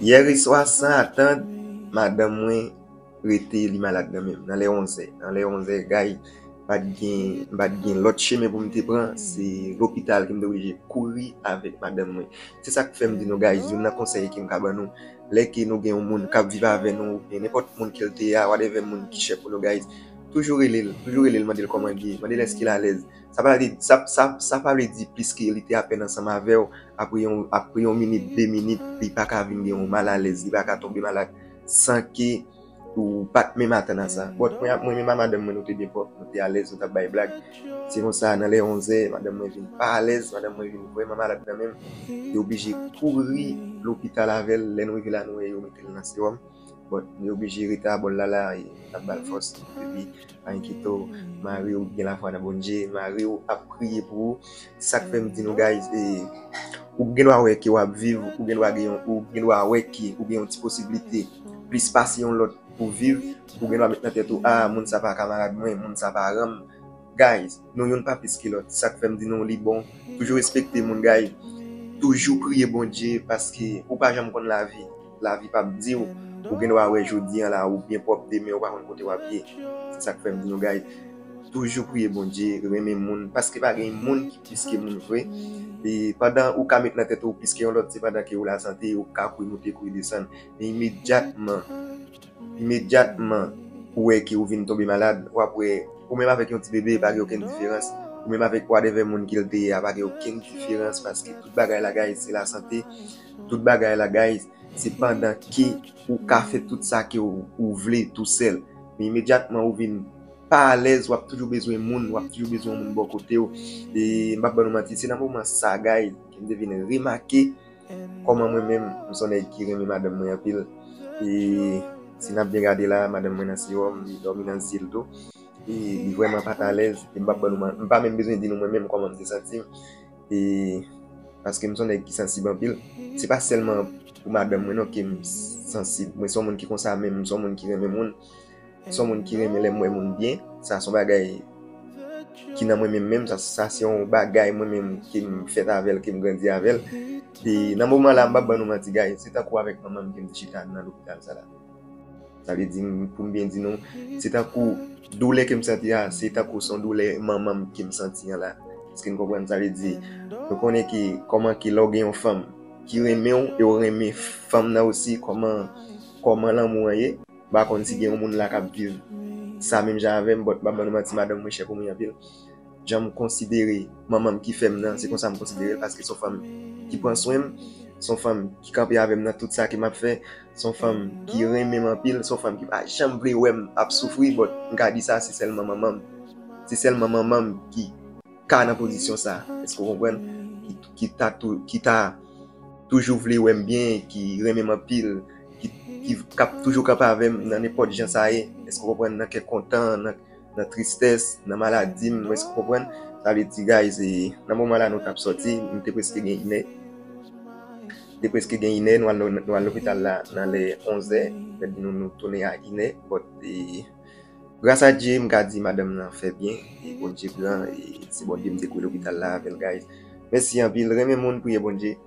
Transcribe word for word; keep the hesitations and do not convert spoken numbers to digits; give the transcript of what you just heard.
Yèreswa, san atann, madanm mwen rete li malad nan men m. Nan lè onzè, nan lè onzè, guys, m pa t gen, m pa t gen lòt chemen pou m te pran, se lopital ke m te oblije kouri avèk madanm mwen. Se sa k fè m di nou, guys, youn nan konsèy ke m ka ban nou, lè ke nou gen yon moun k ap viv avè nou, oubyen nenpòt moun ke l te ye a, whatever moun ki chè pou nou, guys, toujou rele l, toujou rele l, mande l kòman l ye, mande l èske l alèz. Sa pa vle, sa, sa, sa pa vle di plis ke li te apèn ansanm avè w, apre yon, apre yon minit, de minit, li pa ka vin gen yon malalèz, li pa ka tonbe malad san ke ou pa t menm atann a sa. But mwen, mwen menm a madanm mwen, nou te byen pwòp, nou te alèz, nou t ap bay blag. Se konsa, nan lè onzè, madanm mwen vin pa alèz, madanm mwen vin vrèman malad nan men m. Yo oblije kouri lopital avè l, lè nou rive la, nou wè yo mete l nan sewòm. But li oblije rete a bò l la la, e n ap ba l fòs. Epi, pa enkyete w, mari w gen lafwa nan Bondye, mari w ap priye pou ou. Se sa k fè m di nou, guys, e, ou gen dwa wè ke w ap viv, ou gen dwa gen yon, ou gen dwa wè ke ou gen yon ti posiblite plis pase yon lòt pou viv, ou gen dwa met nan tèt ou, a, moun sa pa kamarad mwen, moun sa paran m. Guys, nou youn pa plis ke lòt. Se sa k fè m di nou li bon. Toujou respekte moun, guys. Toujou priye Bondye, paske ou pa janm konn lavi. Lavi p ap di w, ou gen dwa wè jodi a la, ou byen pwòp, demen ou pa konn kote w ap ye. Se sa k fè m di nou, guys, toujou priye Bondye, renmen moun, paske pa gen moun ki plis ke moun vre. E pandan ou ka met nan tèt ou plis ke yon lòt, se pandan ke ou lasante, ou ka kouri moute, kouri desann. Men imedyatman, imedyatman ou wè ke ou vin tonbe malad, w ap wè, ou menm avèk yon ti bebe, pa gen okenn diferans. Ou menm avèk whatever moun ke l te ye a, pa gen okenn diferans, paske tout bagay la, guys, se lasante. Tout bagay la, guys, se pandan ke ou ka fè tout sa ke ou, ou vle tousèl. Men imedyatman ou vin pa alèz, w ap toujou bezwen moun, w ap toujou bezwen yon moun bò kote w. E m p ap ban nou manti, se nan moman sa, guys, ke m te vin remake kòman mwen menm, m se yon nèg ki renmen madanm mwen anpil. E si n ap byen gade la, madanm mwen nan sewòm, li dòmi nan zye l tou. E li vrèman pa t alèz, e m p ap ban nou man-, m pa menm bezwen di nou mwen menm kòman m te santi m. E paske m se yon nèg ki sansib anpil. Se pa sèlman pou madanm mwen non ke m sansib. Mwen se yon moun ki konsa menm, m se yon moun ki renmen moun. M se yon moun ki renmen lè m wè moun byen. Sa se yon bagay ki nan mwen menm menm. Sa, sa se yon bagay mwen menm ke m fèt avè l, ke m grandi avè l. E nan moman la, m p ap ban nou manti, guys. Se tankou avèk manman m ke m te chita nan lopital sa la. Sa vle di, m, pou m byen di nou, se tankou doulè ke m santi a, se tankou se yon doulè manman m ke m santi an la. Èske n konprann? Sa vle di, nou konnen ke kòman ke lè w gen yon fanm ki renmen w e w renmen fanm nan osi, kòman, kòman lanmou an ye. M pa konn si gen yon moun la k ap viv sa menm jan avè m, but m p ap ban nou manti, madanm mwen chè pou mwen anpil. Jan m konsidere manman m ki fè m nan, se konsa m konsidere l, paske se yon fanm ki pran swen m, se yon fanm ki kanpe avè m nan tout sa ke m ap fè, se yon fanm ki renmen m anpil, se yon fanm ki pa janm vle wè m ap soufri, but m ka di sa, se sèlman manman m. Se sèlman manman m ki ka nan pozisyon sa, èske w konprann? Ki, ki ta tou, ki ta toujou vle wè m byen, ki renmen m anpil, ki, ki k ap toujou kanpe avè m nan nenpòt jan sa ye, èske w konprann? Nan kè kontan, nan, nan tristès, nan maladi m, èske w konprann? Sa vle di, guys, e, nan moman la nou t ap sòti, nou te prèske gen inè. Te prèske gen inè, nou al, nou al lopital la nan lè onzè, nou, nou tounen a inè, but, e, gras a Dye, m ka di madanm nan fè byen, e Bondye gran, e se Bondye m te kouri lopital la avè l, guys. Mèsi anpil, renmen moun, priye Bondye.